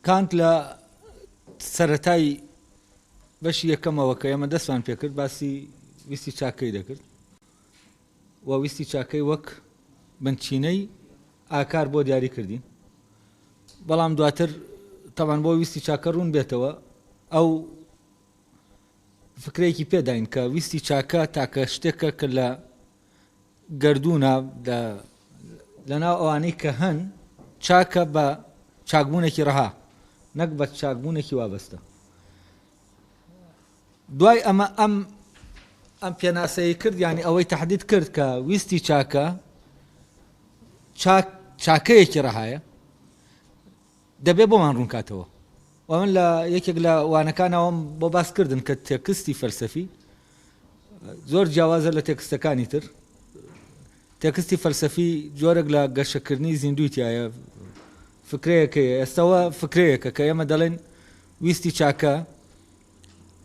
کانت لە سەرەتای بەشی یەکەمەوە کە ئێمە دەستمان پێکرد باسی ویستی چاکەی دەکرد و ویستی چاکەی وەک بنچینەی ئاکار بۆ دیاری کردین. بەڵام دواتر تەبعەن بۆ ویستی چاکە ڕوون بێتەوە ئەو فکرەیەکی پێداین کە ویستی چاکە تاکە شتێکە کە لە گەردوونە لە لەناو ئەوانەی کە هەن چاکە بە چاکبوونێکی ڕەها نەک بە چاکبوونێکی وابەستە. دوای ئەمە ئەم ئەم پێناسەی کرد یانی ئەوەی تەحدید کرد کە ویستی چاکە چاک چاکەیەکی ڕەهایە دەبێ بۆمان ڕوونکاتەوە و من لە یەکێک لە وانەکانەوەم بۆ باس کردن کە تێکستی فەلسەفی زۆر جیاوازە لە تێکستەکانی تر. تێکستی فەلسەفی جۆرێک لە گەشەکردنی زیندووی تیایە، فکرەیەک هەیە، ئێستەوە فکرەیەکە کە ئێمە دەڵێن ویستی چاکە،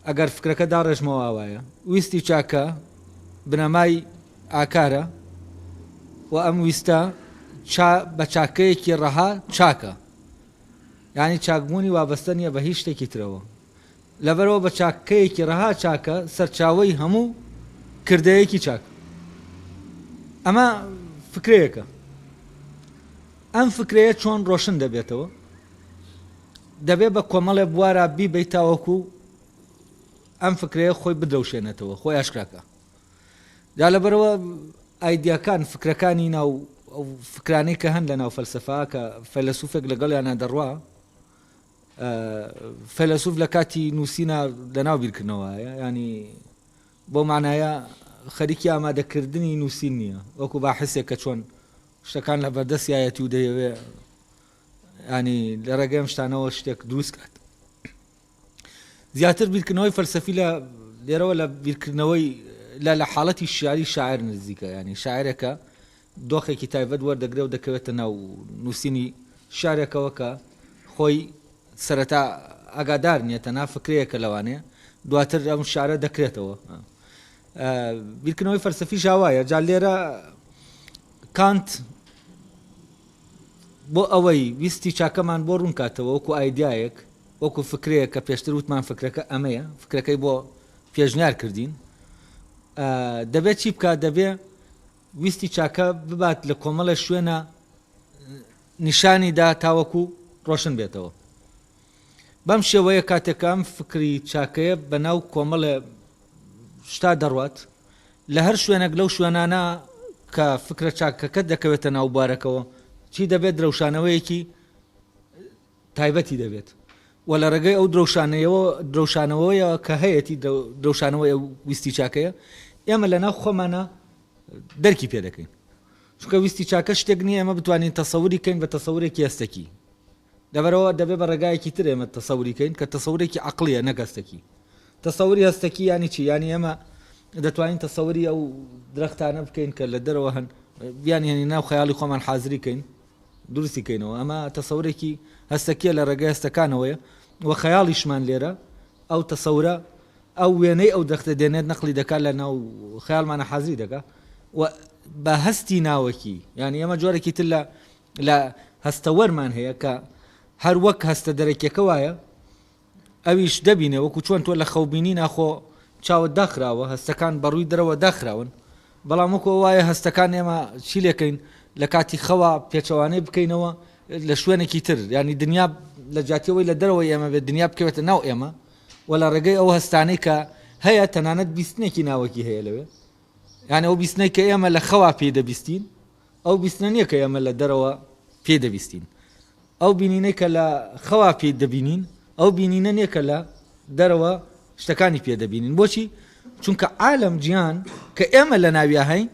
ئەگەر فکرەکە داڕێژمەوە ئاوایە، ویستی چاکە بنەمای ئاکارە و ئەم ویستە چا بە چاکەیەکی ڕەها چاکە، یانی چاکبوونی وابەستە نییە بە هیچ شتێکی ترەوە. لەبەرئەوە بە چاکەیەکی ڕەها چاکە سەرچاوەی هەموو کردەیەکی چاک. ئەمە فکرەیەکە. ئەم فکرەیە چۆن ڕۆشن دەبێتەوە؟ دەبێ بە کۆمەڵێ بوارا بیبەی تاوەکو ئەم فکرەیە خۆی بدرەوشێنێتەوە، خۆی ئاشکراکا. جا لەبەرئەوە ئایدیاکان، فکرەکانی ناو ئەو فکرانەی کە هەن لە ناو فەلسەفە کە فەیلەسوفێک لەگەڵیانا دەڕوا، فەیلەسوف لە کاتی نووسینا لەناو بیرکردنەوەیە، یانی بەو مانایە خەریکی ئامادەکردنی نووسین نییە، وەکو باحسێک کە چۆن شتەکان لە بەردەستیایەتی و دەیەوێ ینی لە ڕێگەی ئەم شتانەوە شتێک دروست کات. زیاتر بیرکردنەوەی فەلسەفی لە لێرەوە لە بیرکردنەوەی لە لە حاڵەتی شیعری شاعر نزیکە، ینی شاعرێکە دۆخێکی تایبەت وەردەگرێ و دەکەوێتە ناو نووسینی شیعرێکەوە کە خۆی سەرەتا ئاگادار نییە، تەنها فکرەیەکە لەوانەیە دواتر ئەم شیعرە دەکرێتەوە. بیرکردنەوەی فەلسەفیش ئاوایە. جا لێرە کانت بۆ ئەوەی ویستی چاکەمان بۆ ڕوون کاتەوە وەکو ئایدیایەک، وەکو فکرەیەک کە پێشتر وتمان فکرەکە ئەمەیە، فکرەکەی بۆ پێشنیار کردین، دەبێت چی بکات؟ دەبێ ویستی چاکە ببات لە کۆمەڵێ شوێنا نیشانی دا تاوەکو ڕۆشن بێتەوە. بەم شێوەیە کاتێک کە ئەم فکری چاکەیە بە ناو کۆمەڵێ شتا دەڕوات، لە هەر شوێنێک لەو شوێنانە کە فکرە چاکەکە دەکەوێتە ناو بوارەکەوە چی دەبێت درەوشانەوەیەکی تایبەتی دەبێت و لە ڕێگەی ئەو درەوشانەیەوە درەوشانەوەیە کە هەیەتی درەوشانەوەی ئەو ویستی چاکەیە ئێمە لە ناو خۆمانە دەرکی پێ دەکەین چونکە ویستی چاکە شتێک نییە ئێمە بتوانین تەسەوری کەین بە تەسەورێکی هەستەکی لەبەرەوە دەبێ بە ڕێگایەکی تر ئێمە تەسەوری کەین کە تەسەورێکی عەقڵیە نەک هەستەکی تەسەوری هەستەکی یانی چی یانی ئێمە دەتوانین تەسەوری ئەو درەختانە بکەین کە لە دەرەوە هەن بیانهێنین ناو خەیاڵی خۆمان حازری کەین دروستی کەینەوە ئەمە تەسەورێکی هەستەکیە لە ڕێگەی هەستەکانەوەیە و خەیاڵیشمان لێرە ئەو تەسەورە ئەو وێنەی ئەو دەختە دێنێت نەقلی دەکات لە ناو خەیاڵمانە حازری دەکا و بە هەستی ناوەکی یعنی ئێمە جۆرێکی تر لە لە هەستەوەرمان هەیە کە هەر وەک هەستە دەرەکیەکە وایە ئەویش دەبینێ وەکو چۆن تۆ لە خەوبینینا خۆ چاوت داخراوە هەستەکان بەڕووی دەرەوە داخراون بەڵام وەکو ئەو وایە هەستەکان ئێمە چی لێکەین لە کاتی خەوا پێچەوانەی بکەینەوە لە شوێنێکی تر یانی دنیا لە جیاتیەوەی لە دەرەوەی ئێمە بێت دنیا بکەوێتە ناو ئێمە و لە ڕێگەی ئەو هەستانەی کە هەیە تەنانەت بیستنێکی ناوەکی هەیە لەوێ یان ئەو بیستنەی کە ئێمە لە خەوا پێی دەبیستین ئەو بیستنە نییە کە ئێمە لە دەرەوە پێی دەبیستین. ئەو بینینەی کە لە خەوا پێی دەبینین، ئەو بینینە نییە کە لە دەرەوە شتەکانی پێ دەبینین. بۆچی؟ چونکە عالەم، جیهان، کە ئێمە لە ناویا هەین،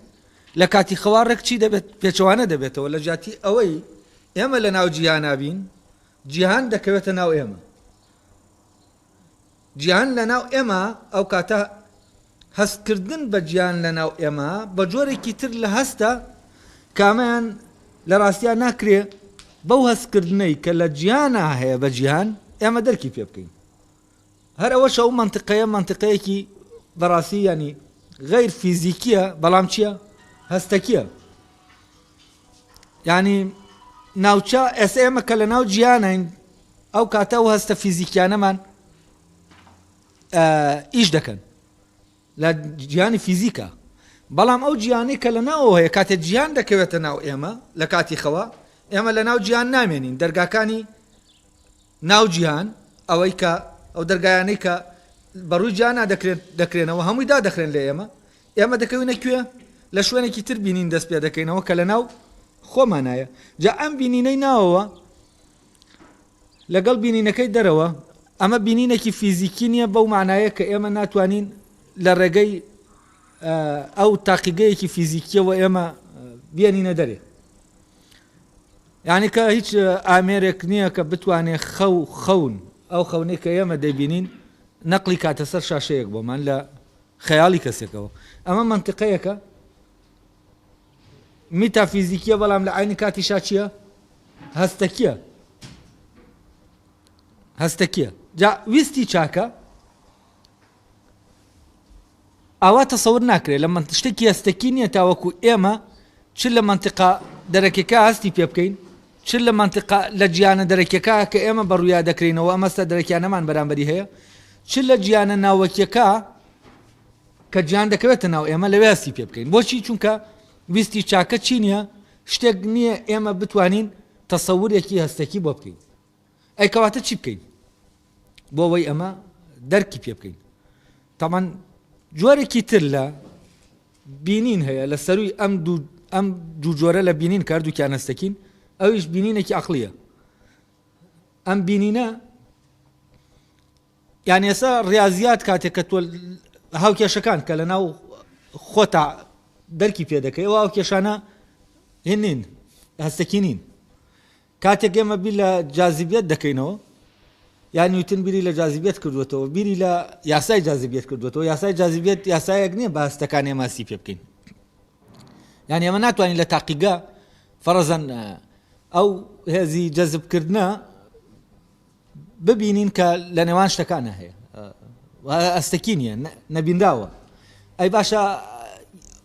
لە کاتی خەوا ڕێک چی دەبێت؟ پێچەوانە دەبێتەوە. لە جیاتی ئەوەی ئێمە لە ناو جیهانا بین، جیهان دەکەوێتە ناو ئێمە. جیهان لە ناو ئێمە، ئەو کاتە هەستکردن بە جیهان لە ناو ئێمە بە جۆرێکی تر لە هەستە کە ئەمەیان لە ڕاستیا ناکرێ بەو هەستکردنەی کە لە جیهانا هەیە بە جیهان ئێمە دەرکی پێ بکەین. هەر ئەوەشە ئەو مەنتقەیە مەنتقەیەکی بەڕاستی یانی غەیر فیزیکیە بەڵام چییە؟ هەستەکیە. یانی ناوچە ئێستا ئێمە کە لە ناو جیهانین. ئەو کاتە ئەو هەستە فیزیکیانەمان ئیش دەکەن لە جیهانی فیزیکا، بەڵام ئەو جیهانەی کە لە ناوەوە هەیە کاتێ جیهان دەکەوێتە ناو ئێمە لە کاتی خەوا ئێمە لە ناو جیهان نامێنین دەرگاکانی ناو جیهان ئەوەی کە ئەو دەرگایانەی کە بەڕووی جیهانا دەکرێن دەکرێنەوە هەمووی دادەخرێن لە ئێمە ئێمە دەکەوینە کوێ لە شوێنێکی تر بینین دەست پێ دەکەینەوە کە لە ناو خۆمانایە جا ئەم بینینەی ناوەوە لەگەڵ بینینەکەی دەرەوە، ئەمە بینینێکی فیزیکی نییە بەو مانایە کە ئێمە ناتوانین لە ڕێگەی ئەو تاقیگەیەکی فیزیکیەوە ئێمە بێنینە دەرێ. یعنی کە هیچ ئامێرێک نییە کە بتوانێت خەو خەون ئەو خەونەی کە ئێمە دەیبینین نەقلی کاتە سەر شاشەیەک بۆمان لە خەیاڵی کەسێکەوە. ئەمە مەنتیقەیەکە میتافیزیکیە بەڵام لە عەینی کاتیشا چیە؟ هەستەکیە هەستەکیە جا ویستی چاکە ئاوا تەسەور ناکرێت لە شتێکی هەستەکی نییە تاوەکو ئێمە چ لە مەنتیقە دەرەکیەکە هەستی پێ بکەین چ لە مەنتیقە لە جیانە دەرەکیەکە کە ئێمە بەڕویا دەکرینەوە ئەمەستە دەرەکیانەمان بەرامبەری هەیە چ لە جیانە ناوەکیەکە کە جیان دەکەوێتە ناو ئێمە لەوێ هەستی پێ بکەین بۆچی چونکە ویستی چاکە چی نییە شتێک نییە ئێمە بتوانین تەسەورێکی هەستەکی بۆ بکەین ئەی کەواتە چی بکەین بۆ ئەوەی ئەمە دەرکی پێ بکەین تامان جۆرێکی تر لە بینین هەیە لە سەروی ئەم دوو ئەم دوو جۆرە لە بینین کە هەردووکیان هەستەکین ئەویش بینینێکی عقلیە ئەم بینینە یان ئێستا ڕاضیات کاتێک کە تۆ هاوکێشەکان کە لە ناو خۆتا دەرکی پێ دەکەی ئەو هاوکێشانە هین نین هەستەکی نین کاتێک ئێمە بیر لە جازیبیەت دەکەینەوە یا نیوتن بیری لە جازیبیەت کردوێتەوە بیری لە یاسای جازیبیەت کردوێتەوە یاسای جازیبیەت یاسایەک نییە بە هەستەکان ئێمە هەستی پێ بکەین یان ئێمە ناتوانین لە تاقیگە فەرەزەن ئەو هێزی جەزبکردە ببینین کە لە نێوان شتەکانە هەیە ئەستەکی نییە نەبینراوە ئەی باشە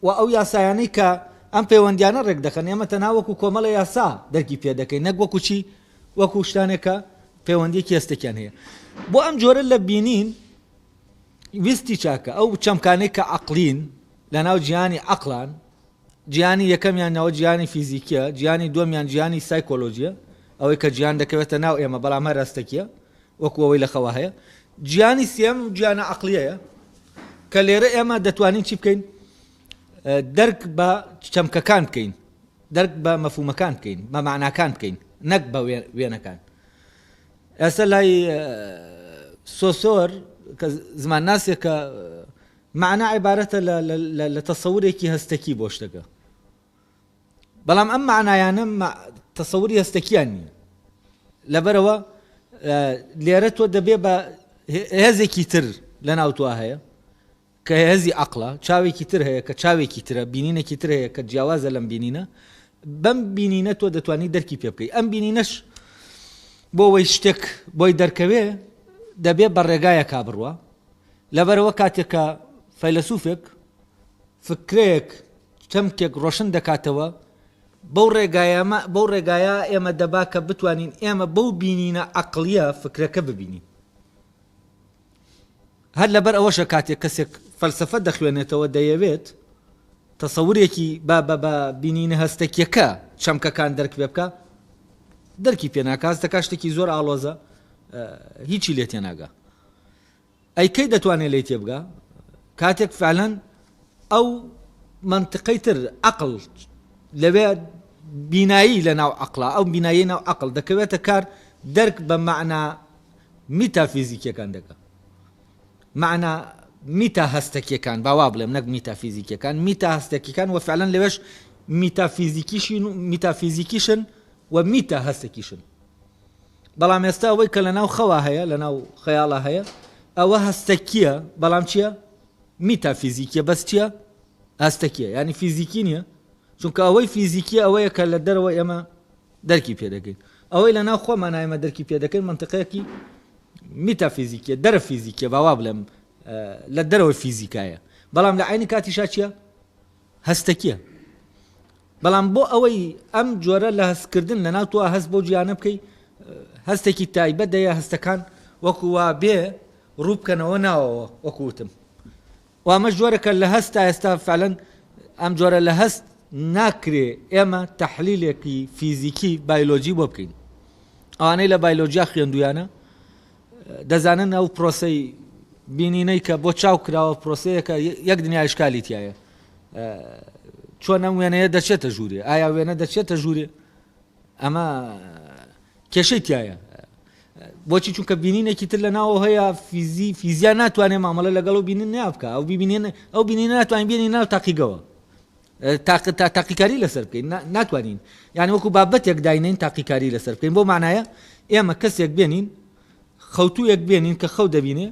و ئەو یاسایانەی کە ئەم پەیوەندیانە ڕێک دەخەن ئێمە تەنها وەکو کۆمەڵە یاسا دەرکی پێ دەکەین نەک وەکو چی وەکو شتانێکە پەیوەندیەکی هەستێکیان هەیە بۆ ئەم جۆرە لە بینین ویستی چاکە ئەو چەمکانەی کە عقلین لە ناو جیهانی عقلان جیهانی یەکەمیان ناوە جیهانی فیزیکیە، جیهانی دووەمیان جیهانی سایکۆلۆجیە، ئەوەی کە جیهان دەکەوێتە ناو ئێمە بەڵام هەر هەستەکیە وەکو ئەوەی لە خەوا هەیە. جیهانی سێیەم جیهانە عەقڵیەیە کە لێرە ئێمە دەتوانین چی بکەین؟ دەرک بە چەمکەکان بکەین، دەرک بە مەفهومەکان بکەین، بە مەعناکان بکەین نەک بە وێنەکان. ئێستا لای سۆسۆر کە زمانناسێکە مەعنا عیبارەتە لە لە تەسەورێکی هەستەکی بۆ شتەکە بەڵام ئەم مەعنایانە تەسەوری هەستەکیان نییە لەبەرەوە لێرە تۆ دەبێ بە هێزێکی تر لە ناو تۆ هەیە کە هێزی عقلە چاوێکی تر هەیە کە چاوێکی ترە بینینێکی تر هەیە کە جیاوازە لەم بینینە بەم بینینە تۆ دەتوانی دەرکی پێ بکەی ئەم بینینەش بۆ ئەوەی شتێک بۆی دەرکەوێ دەبێ بە ڕێگایەکا بڕوا لەبەرئەوە کاتێک کە فەیلەسوفێک فکرەیەک، چەمکێک ڕۆشن دەکاتەوە، بەو ڕێگایەمە بەو ڕێگایە ئێمە دەبا کە بتوانین ئێمە بەو بینینە عەقڵییە فکرەکە ببینین. هەر لەبەر ئەوەشە کاتێک کەسێک فەلسەفە دەخوێنێتەوە دەیەوێت تەسەورێکی بە بە بە بینینە هەستەکیەکە چەمکەکان دەرک پێ بکا، دەرکی پێ ناکا، هەست دەکا شتێکی زۆر ئاڵۆزە هیچی لێ تێناگا. ئەی کەی دەتوانێ لێی تێبگا؟ کاتێک فعلەن ئەو مەنتقەی تر، عەقڵ، لەوێ بینایی لە ناو عەقڵا، ئەو بیناییەی ناو عەقڵ دەکەوێتە کار دەرک بە مەعنا میتافیزیکیەکان دەکا. مەعنا میتا هەستەکیەکان، با وا بڵێم نەک میتافیزیکیەکان، میتا هەستەکیەکان و فعلەن لەوێش میتافیزیکیشین و میتافیزیکیشن و میتا هەستەکیشن. بەڵام ئێستا ئەوەی کە لەناو خەوا هەیە، لەناو خەیاڵا هەیە، ئەوە هەستەکییە، بەڵام چییە؟ میتافیزیکییە، بەس چییە؟ هەستەکییە، یانی فیزیکی نییە، چونکە ئەوەی فیزیکییە ئەوەیە کە لە دەرەوە ئێمە دەرکی پێ دەکەین، ئەوەی لەناو خۆمانا ئێمە دەرکی پێ دەکەین مەنتیقێکی میتافیزیکییە، دەرە فیزیکییە، با وا بڵێم لە دەرەوەی فیزیکایە، بەڵام لە عەینی کاتیشا چییە؟ هەستەکییە. بەڵام بۆ ئەوەی ئەم جۆرە لە هەستکردن لەناو تۆ هەست بەو جیهانە بکەی. هەستێکی تایبەت دەیە هەستەکان وەکو وا بێ ڕوو بکەنەوە ناوەوە وەکو وتم و ئەمەش جۆرێکە لە هەست تا ئێستا فعلەن ئەم جۆرە لە هەست ناکرێ ئێمە تەحلیلێکی فیزیکی بایلۆجی بۆ بکەین ئەوانەی لە بایلۆجیا خوێندویانە دەزانن ئەو پرۆسەی بینینەی کە بۆ چاو کراوە پرۆسەیەکە یەک دنیا ئیشکالی تایە چۆن ئەم وێنەیە دەچێتە ژوورێ ئایا وێنە دەچێتە ژوورێ ئەمە کێشەی تایە بۆچی چونکە بینینێکی تر لە ناوە هەیە فیزی فیزیا ناتوانێت مامەڵە لەگەڵ و بینین نابکە ئەو ببینێن ئەو بینین ناتوانین بینی ناو تاقیگەوە تاقیکاری لەسەر بکەین ناتوانین یعنی وەکو بابەتێک داینین تاقیکاری لەسەر بکەین بۆ مانایە ئێمە کەسێک بێنین خەوتوویەک بێنین کە خەو دەبینێ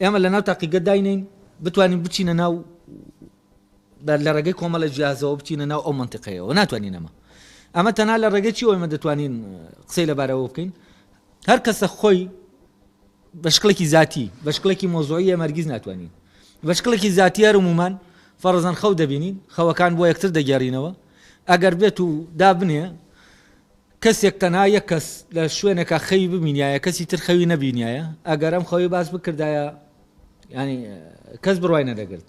ئێمە لە ناو تاقیگە داینین بتوانین بچینە ناو لە ڕێگەی کۆمەڵە جیازەوە بچینە ناو ئەو منتیقەیەوە ناتوانین ئەمە ئەمە تەنها لە ڕێگەی چیەوە ئێمە دەتوانین قسەی لەبارەوە بکەین هەر کەسە خۆی بە شکڵێکی زاتی بە شکڵێکی مۆزوعی ئێمە هەرگیز ناتوانین بە شکڵێکی زاتی هەرمومان فەڕزەن خەو دەبینین خەوەکان بۆ یەکتر دەگێڕینەوە ئەگەر بێت و دابنێ کەسێک تەنها یەک کەس لە شوێنێکا خەوی ببینیایە کەسی تر خەوی نەبینیایە ئەگەر ئەم خەوی باس بکردایە ینی کەس بڕوای نەدەگرت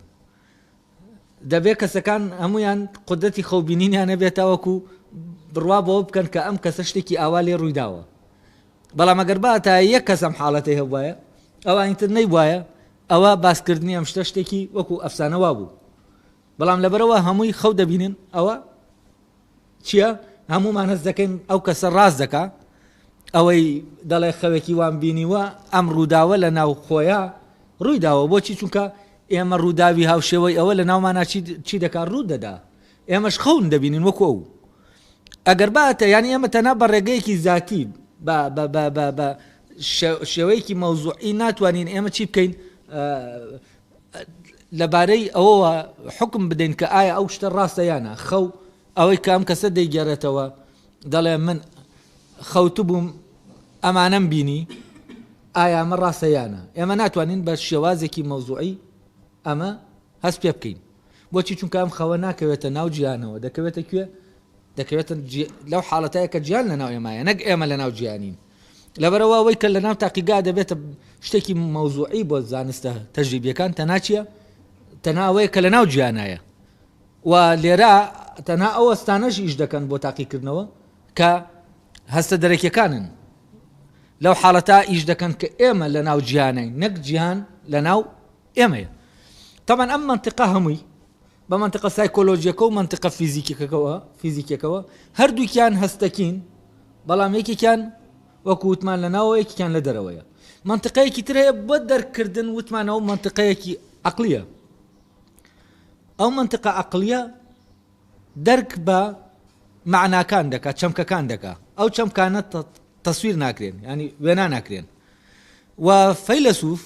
دەبێ کەسەکان هەمویان قودرەتی خەو بینینیان هەبێت تاوەکو بڕوا بەوە بکەن کە ئەم کەسە شتێکی ئاوا لێ ڕوویداوە بەڵام ئەگەر باتا یەک کەس ئەم حاڵەتەی هەبوایە ئەوانی تر نەیبوایە ئەوە باسکردنی ئەم شتە شتێکی وەکو ئەفسانە وابوو بەڵام لەبەرەوە هەمووی خەو دەبینن ئەوە چییە؟ هەموومان هەست دەکەین ئەو کەسە ڕاست دەکا، ئەوەی دەڵێ خەوێکی وام بینیوە، ئەم ڕووداوە لە ناو خۆیا ڕووی داوە. بۆچی؟ چونکە ئێمە ڕووداوی هاوشێوەی ئەوە لە ناومانا چی چی دەکا؟ ڕوو دەدا. ئێمەش خەون دەبینین وەکو ئەو. ئەگەر باتە یانی ئێمە تەنها بە ڕێگەیەکی زاتی بە بە بە بە بە شێوەیەکی مەوزوعی ناتوانین ئێمە چی بکەین؟ لەبارەی ئەوەوە حوکم بدەین کە ئایا ئەو شتە ڕاستە یان نا. خەو، ئەوەی کە ئەم کەسە دەیگێڕێتەوە دەڵێ من خەوتبووم ئەمانەم بینی، ئایا ئەمە ڕاستە یان نا؟ ئێمە ناتوانین بە شێوازێکی مەوزوعی ئەمە هەست پێ بکەین. بۆچی؟ چونکە ئەم خەوە ناکەوێتە ناو جیهانەوە، دەکەوێتە کوێ؟ دەکەوێتە لەو حاڵەتایە کە جیهان لەناو ئێمایە نەک ئێمە لەناو جیهانین. لەبەرئەوە ئەوەی کە لەناو تاقیگا دەبێتە شتێکی مەوزوعی بۆ زانستە تەجریبیەکان تەنها چییە؟ تەنها ئەوەیە کە لەناو جیهانایە و لێرە تەنها ئەو هەستانەش ئیش دەکەن بۆ تاقیکردنەوە کە هەستە دەرەکیەکانن لەو حاڵەتا ئیش دەکەن کە ئێمە لە ناو جیهانین نەک جیهان لە ناو ئێمەیە تەمان ئەم منطقە هەمووی بە مەنتقە سایکۆلۆژیەکە و مەنتقە فیزیکیەکەوە فیزیکیەکەوە هەردووکیان هەستەکین بەڵام یەکێکیان وەکو وتمان لە ناوەوە یەکێکیان لە دەرەوەیە مەنتقەیەکی تر هەیە بۆ دەرکردن وتمانەوە مەنتقەیەکی عەقلیە ئەو مەنتقە عەقلیە دەرک بە معناکان دەکات چەمکەکان دەکات ئەو چەمکانە تەسویر ناکرێن ینی وێنا ناکرێن و فەیلەسوف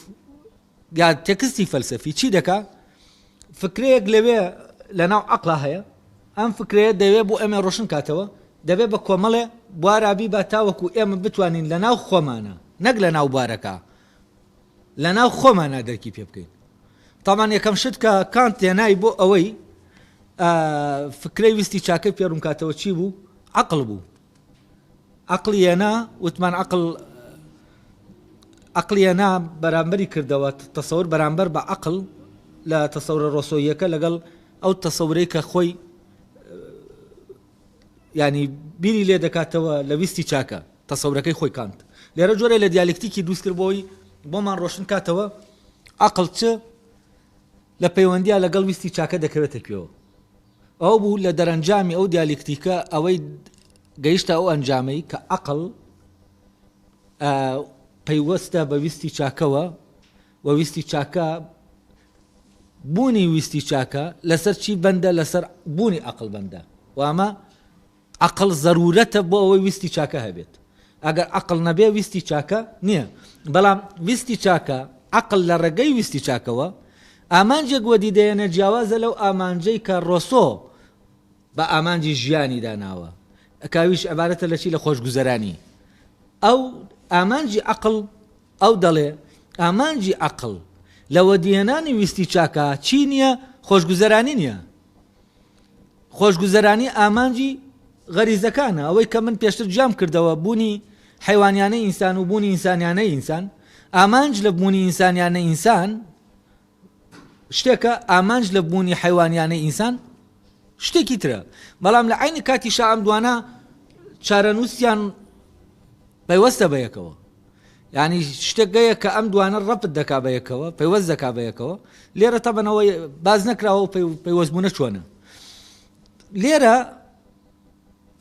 یا تێکستی فەلسەفی چی دەکا؟ فکرەیەک لەوێ لەناو عەقڵا هەیە، ئەم فکرەیە دەیەوێ بۆ ئێمە ڕۆشن کاتەوە، دەبێ بە کۆمەڵێ بوارا بیبا تاوەکو ئێمە بتوانین لەناو خۆمانا نەک لەناو بوارەکە لەناو خۆمانا دەرکی پێ بکەین. تامان یەکەم شت کە کانت هێنای بۆ ئەوەی فکرەی ویستی چاکەی پێ ڕوونکاتەوە چی بوو؟ عەقڵ بوو. عەقڵی هێنا وتمان عەقڵ عەقڵی هێنا بەرامبەری کردەوە تەسەور بەرامبەر بە عەقڵ لە تەسەورە ڕۆسۆییەکە لەگەڵ ئەو تەسەورەی کە خۆی ینی بیری لێ دەکاتەوە لە ویستی چاکە تەسەورەکەی خۆی کانت لێرە جۆرە لە دیالکتیکی دروست کرد بۆی بۆمان ڕۆشن کاتەوە عەقڵ چ لە پەیوەندیا لەگەڵ ویستی چاکە دەکەوێتە کوێوە ئەو بوو لە دەرەنجامی ئەو دیالیکتیکە ئەوەی گەیشتە ئەو ئەنجامەی کە عەقڵ پەیوەستە بە ویستی چاکەوە و ویستی چاکە بوونی ویستی چاکە لەسەر چی بەندە لەسەر بوونی عەقڵ بەندە و ئەمە عەقڵ زەرورەتە بۆ ئەوەی ویستی چاکە هەبێت. ئەگەر عەقڵ نەبێ ویستی چاکە نییە. بەڵام ویستی چاکە، عەقڵ لە ڕێگەی ویستی چاکەوە ئامانجێک وەدی دەیەنێ جیاوازە لەو ئامانجەی کە ڕۆسۆ بە ئامانجی ژیانی داناوە کە ئەویش عەبارەتە لە چی؟ لە خۆشگوزەرانی. ئەو ئامانجی عەقڵ ئەو دەڵێ ئامانجی عەقڵ لە وەدیهێنانی ویستی چاکە چی نییە؟ خۆشگوزەرانی نییە. خۆشگوزەرانی ئامانجی غەریزەکانە، ئەوەی کە من پێشتر جیام کردەوە بوونی حەیوانیانەی ئینسان و بوونی ئینسانیانەی ئینسان. ئامانج لە بوونی ئینسانیانەی ئینسان شتێکە، ئامانج لە بوونی حەیوانیانەی ئینسان شتێکی ترە. بەڵام لە عەینی کاتیشا ئەم دوانە چارەنووسیان پەیوەستە بە یەکەوە. یعنی شتێک گەیە کە ئەم دوانە ڕەبت دەکا بە یەکەوە، پەیوەست دەکا بە یەکەوە. لێرە تەبەنەوە باز نەکراوە و پەیوەستبوونە چۆنە. لێرە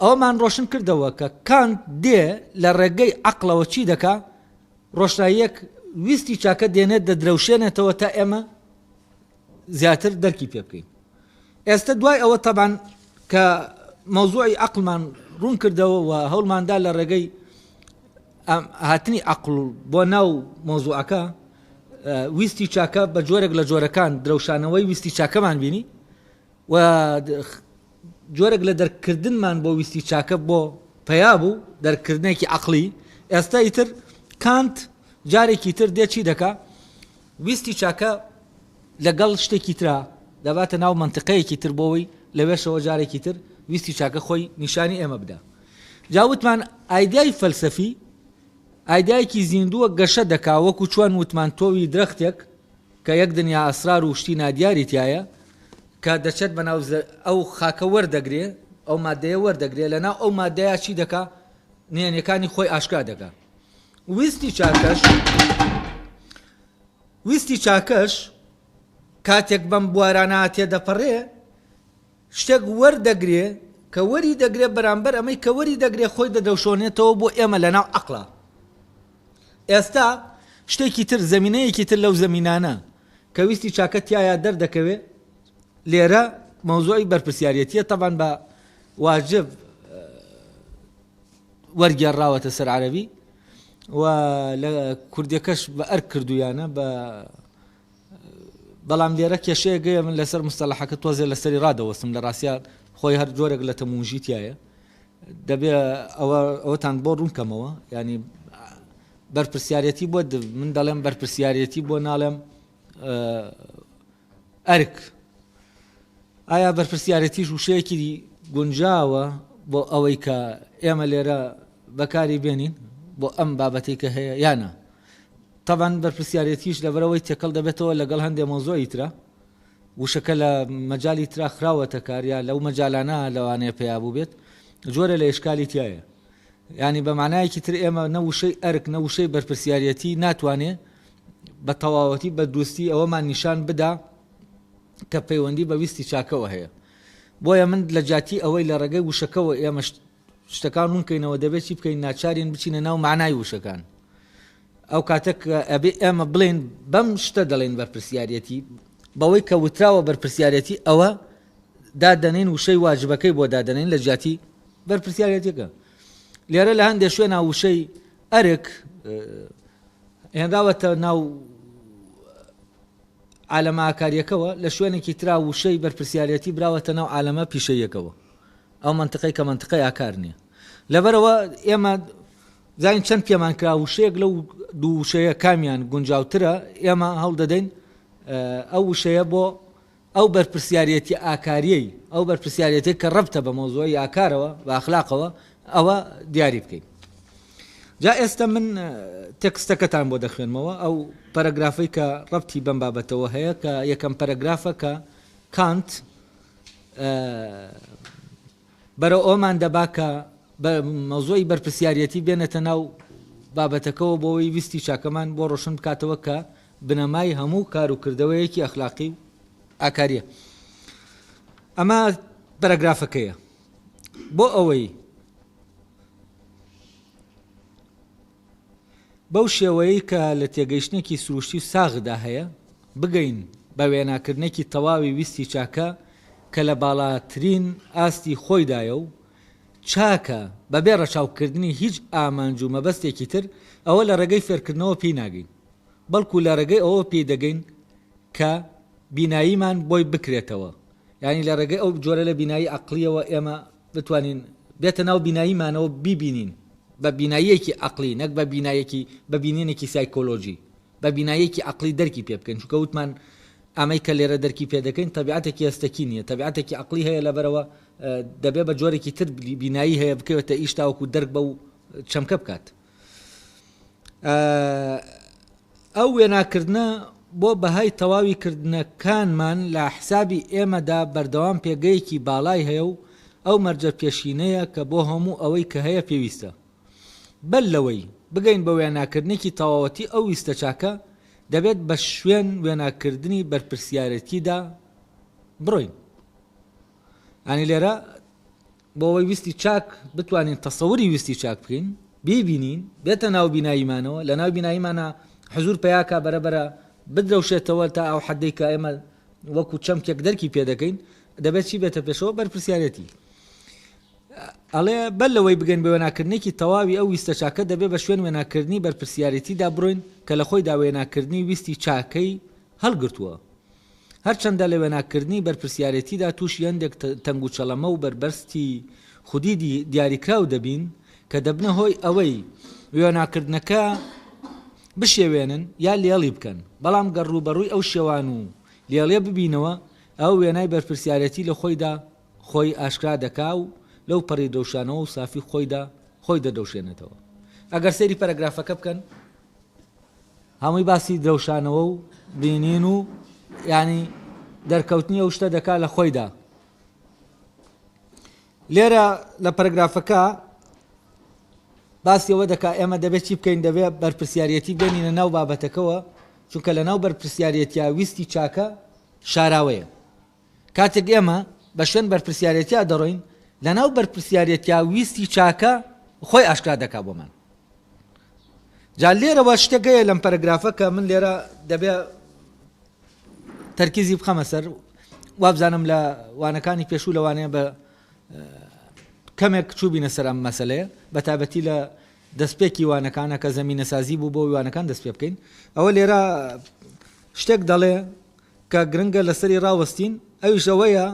ئەوەمان ڕۆشن کردەوە کە کانت دێ لە ڕێگەی عەقڵەوە چی دەکا؟ ڕۆشناییەک ویستی چاکە دێنێت دەدرەوشێنێتەوە تا ئێمە زیاتر دەرکی پێ بکەین. ئێستە دوای ئەوە تەبان کە مەوزوعی عەقڵمان ڕوون کردەوە و هەوڵماندا لە ڕێگەی هاتنی عەقڵ بۆ ناو مەوزوعەکە ویستی چاکە بە جۆرێک لە جۆرەکان درەوشانەوەی ویستی چاکەمان بینی و جۆرێک لە دەرککردنمان بۆ ویستی چاکە بۆ پەیا بوو، دەرککردنێکی عەقڵی. ئێستا ئیتر کانت جارێکی تر دێ چی دەکا؟ ویستی چاکە لەگەڵ شتێکی ترا دەباتە ناو مەنتقەیەکی تر بۆوەی لەوێشەوە جارێکی تر ویستی چاکە خۆی نیشانی ئێمە بدا. جا وتمان ئایدیای فەلسەفی ئایدیایەکی زیندووە گەشە دەکا وەکو چۆن وتمان تۆوی درەختێک کە یەک دنیا ئەسرار و شتی نادیاری تیایە کە دەچێت بەناو ئەو خاکە وەردەگرێ، ئەو مادەیە وەردەگرێ، لەناو ئەو مادەیە چی دەکا؟ نهێنیەکانی خۆی ئاشکرا دەکا. ویستی چاکەش ویستی چاکەش کاتێک بەم بوارانە تێدەپەڕێ شتێک وەردەگرێ کە وەری دەگرێ بەرامبەر ئەمەی کە وەری دەگرێ خۆی دەدەوشۆنێتەوە بۆ ئێمە لەناو عەقڵا. ئێستا شتێکی تر زەمینەیەکی تر لەو زەمینانە کە ویستی چاکە تیایا دەردەکەوێ لێرە مەوزوعی بەرپرسیارەتیە تەبان بە واجب وەرگێڕراوەتە سەر عەرەبی و لە کوردیەکەش بە ئەرک کردویانە بە بەڵام لێرە کێشەیە گەیە من لەسەر مستەلەحەکە تۆزێ لەسەری ڕادەوەستم لە ڕاستیا خۆی هەر جۆرێک لە تەمومژی تایە دەبێ ئەوە ئەوەتان بۆ ڕوون کەمەوە ینی بەرپرسیارەتی بۆ من دەڵێم بەرپرسیارەتی بۆ ناڵێم ئەرک ئایا بەرپرسیارەتیش وشەیەکی گونجاوە بۆ ئەوەی کە ئێمە لێرە بەکاری بێنین بۆ ئەم بابەتەی کە هەیە یانە تەبعەن بەرپرسیارێتیش لەبەرئەوەی تێکەڵ دەبێتەوە لەگەڵ هەندێ مەوزوعی ترا، وشەکە لە مەجالی ترا خراوەتە کار یا لەو مەجالانە لەوانەیە پەیا بووبێت، جۆرێ لە ئیشکالی تیایە. یانی بە مانایەکی تر ئێمە نە وشەی ئەرک نە وشەی بەرپرسیارێتی ناتوانێ بە تەواوەتی بە دروستی ئەوەمان نیشان بدا کە پەیوەندی بە ویستی چاکەوە هەیە. بۆیە من لە جیاتی ئەوەی لە ڕێگەی وشەکەوە ئێمە شتەکان ڕوون کەینەوە دەبێت چی بکەین ناچارین بچینە ناو مەعنای وشەکان ئەو کاتە کە ئەبێ ئێمە بڵێن بەم شتە دەڵێن بەرپرسیارەتی بەوەی کە وتراوە بەرپرسیارەتی ئەوە دادەنین وشەی واجبەکەی بۆ دادەنین لە جیاتی بەرپرسیارەتەکە لێرە لە هەندێک شوێنە وشەی ئەرک هێنراوەتە ناو عالەمە ئاکاریەکەوە لە شوێنێکی ترا وشەی بەرپرسیارەتی براوەتە ناو عالەمە پیشەیەکەوە ئەو مەنتقەی کە مەنتقەی ئاکار نییە. لەبەرئەوە ئێمە زانین چەند پێمان کرا وشەیەک لەو دوو وشەیە کامیان گونجاوترە ئێمە هەوڵ دەدەین ئەو وشەیە بۆ ئەو بەرپرسیارەتی ئاکاریەی ئەو بەرپرسیارەتی کە ڕەبتە بە مەوزوعی ئاکارەوە بە ئەخلاقەوە ئەوە دیاری بکەین. جا ئێستا من تێکستەکەتان بۆ دەخوێنمەوە ئەو پەرەگرافەی کە ڕەبتی بەم بابەتەوە هەیە کە یەکەم پەرەگرافە کە کانت بەرەو ئەوەمان دەبا کە مەوزوعی بەرپرسیاریەتی بێنێتە ناو بابەتەکەوە بۆ ئەوەی ویستی چاکەمان بۆ ڕۆشن بکاتەوە کە بنەمای هەموو کار و کردەوەیەکی ئەخلاقی و ئاکاریە. ئەمە پەرەگرافەکەیە بۆ ئەوەی بەو شێوەیەی کە لە تێگەیشتنێکی سروشتی و ساغدا هەیە، بگەین بە وێناکردنێکی تەواوی ویستی چاکە کە لە باڵاترین ئاستی خۆیدایە و چاکە بەبێ ڕەچاوکردنی هیچ ئامانج و مەبەستێکی تر، ئەوە لە ڕێگەی فێرکردنەوە پێی ناگەین، بەڵکو لە ڕێگەی ئەوەوە پێی دەگەین کە بیناییمان بۆی بکرێتەوە، یانی لە ڕێگەی ئەو جۆرە لە بینایی عەقڵییەوە ئێمە بتوانین بێتە ناو بیناییمانەوە بیبینین بە بیناییەکی عەقڵی نەک بە بینایەکی بە بینینێکی سایکۆلۆژی بە بیناییەکی عەقڵی دەرکی پێ بکەین چونکە وتمان ئەمەی کە لێرە دەرکی پێ دەکەین تەبیعەتێکی هەستەکی نییە تەبیعەتێکی عەقڵی هەیە لەبەرەوە دەبێ بە جۆرێکی تر بینایی هەیە بکەوێتە ئیش تاوەکو دەرک بەو چەمکە بکات. ئەو وێناکردنە بۆ بەهای تەواوی کردنەکانمان لە حسابی ئێمەدا بەردەوام پێگەیەکی باڵای هەیە و ئەو مەرجە پێشینەیە کە بۆ هەموو ئەوەی کە هەیە پێویستە. بەر لەوەی بگەین بە وێناکردنێکی تەواوەتی ئەو ویستە چاکە، دەبێت بە شوێن وێناکردنی بەرپرسیارێتیدا بڕۆین. یانی لێرە بۆ ئەوەی ویستی چاک بتوانین تەسەوری ویستی چاک بکەین، بیبینین، بێتە ناو بیناییمانەوە، لە ناو بیناییمانا حزوور پەیا کا، بەرە بەرە بدرەوشێتەوە تا ئەو حەدەی کە ئێمە وەکوو چەمکێک دەرکی پێ دەکەین، دەبێت چی بێتە پێشەوە؟ بەرپرسیارێتی. ئەڵێ، بەر لەوەی بگەین بە وێناکردنێکی تەواوی ئەو ویستە چاکە، دەبێ بە شوێن وێناکردنی بەرپرسیارێتیدا بڕۆین کە لە خۆیدا وێناکردنی ویستی چاکەی هەڵگرتووە. هەرچەندە لە وێناکردنی بەرپرسیارێتیدا تووشی هەندێک تەنگوچەڵەمە و بەربەستی خودی دیاریکراو دەبین کە دەبنە هۆی ئەوەی وێناکردنەکە بشێوێنن یا لێڵی بکەن، بەڵام گەر ڕووبەڕووی ئەو شێوان و لێڵیە ببینەوە، ئەوە وێنای بەرپرسیارێتی لە خۆیدا خۆی ئاشکرا دەکا و لەو پەڕی درەوشانەوە و سافی خۆیدا خۆی دەدرەوشێنێتەوە. ئەگەر سەیری پەرەگرافەکە بکەن هەمووی باسی درەوشانەوە و بینین و یانی دەرکەوتنی ئەو شتە دەکا لە خۆیدا. لێرە لە پەرەگرافەکە باسی ئەوە دەکا ئێمە دەبێت چی بکەین، دەبێت بەرپرسیارەتی بێنینە ناو بابەتەکەوە، چونکە لە ناو بەرپرسیارەتیا ویستی چاکە شاراوەیە. کاتێک ئێمە بە شوێن بەرپرسیارێتیا دەڕۆین، لەناو بەرپرسیارێتیا ویستی چاکە خۆی ئاشکرا دەکا بۆمان. جا لێرەوە شتێک هەیە لەم پەرەگرافە کە من لێرە دەبێ تەرکیزی بخەمە سەر، وابزانم لە وانەکانی پێشوو لەوانەیە بە کەمێک چووبینە سەر ئەم مەسەلەیە، بە تایبەتی لە دەستپێکی وانەکانە کە زەمینەسازی بوو بۆ وانەکان دەست پێ بکەین. ئەوە لێرە شتێک دەڵێ کە گرنگە لەسەری ڕاوەستین ئەویش ئەوەیە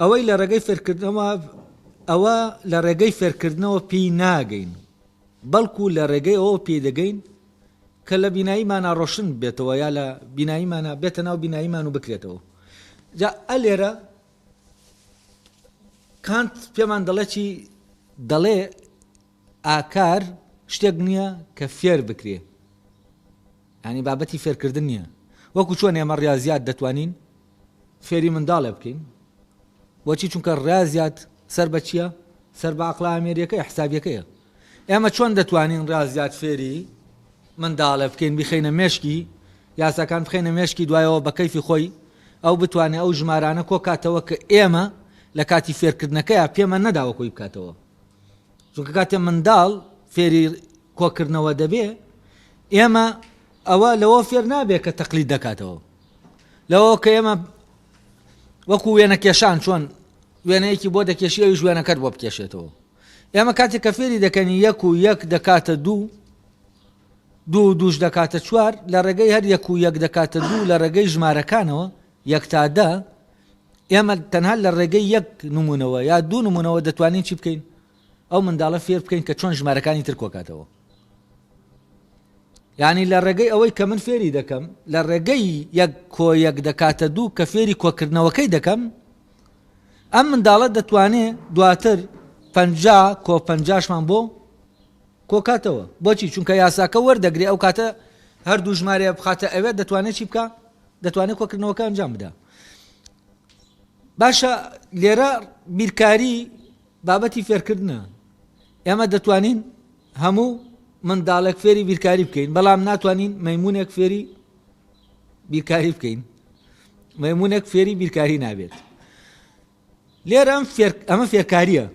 ئەوەی لە ڕێگەی فێرکردنەوە ئەوە لە ڕێگەی فێرکردنەوە پێی ناگەین بەڵکو لە ڕێگەی ئەوە پێی دەگەین کە لە بیناییمانە ڕۆشن بێتەوە یا لە بیناییمانە بێتە ناو بیناییمان و بکرێتەوە جا ئەلێرە کانت پێمان دەڵێ چی دەڵێ ئاکار شتێک نییە کە فێر بکرێ یانی بابەتی فێرکردن نییە وەکو چۆن ئێمە ڕاضیات دەتوانین فێری منداڵێ بکەین بۆچی چونکە ڕاضیات سەر بە چییە سەر بە عقلە ئامێریەکەی حسابیەکەیە ئێمە چۆن دەتوانین ڕاضیات فێری منداڵێ بکەین بیخینە مێشکی یاساکان بخینە مێشکی دوایەوە بە کەیفی خۆی ئەو بتوانێت ئەو ژمارانە کۆکاتەوە کە ئێمە لە کاتی فێرکردنەکەی پێمە نەداوە کۆی بکاتەوە چونکە کاتێ منداڵ فێری کۆکردنەوە دەبێ ئێمە ئەوە لەوە فێر نابێ کە تەقلید دەکاتەوە لەوە کە ئێمە وەکو وێنە کێشان چۆن وێنەیەکی بۆ دەکێشی ئەویش وێنەکەت بۆ بکێشێتەوە ئێمە کاتێک کە فێری دەکەنی یەک و یەک دەکاتە دوو دوو دووش دەکاتە چوار لە ڕێگەی هەر یەک و یەک دەکاتە دوو لە ڕێگەی ژمارەکانەوە یەک تا دە ئێمە تەنها لە ڕێگەی یەک نمونەوە یا دوو نمونەوە دەتوانین چی بکەین ئەو منداڵە فێر بکەین کە چۆن ژمارەکانی تر کۆکاتەوە یعنی لە ڕێگەی ئەوەی کە من فێری دەکەم لە ڕێگەی یەک کۆ یەک دەکاتە دوو کە فێری کۆکردنەوەکەی دەکەم ئەم منداڵە دەتوانێت دواتر پ کۆ پەنجاشمان بۆ کۆکاتەوە بۆچی چونکە یاساکە وەردەگرێ ئەو کاتە هەردوو ژمارەیە بخاتە ئەوێ دەتوانێت چی بکە دەتوانێت کۆکردنەوەکە ئەنجام بدا باشە لێرە بیرکاری بابەتی فێرکردنە ئێمە دەتوانین هەموو منداڵێک فێری بیرکاری بکەین بەڵام ناتوانین مەمونێک فێری بیرکاری بکەین مەمونێک فێری بیرکاری نابێت لێرە ئەم فێر ئەمە فێرکاریە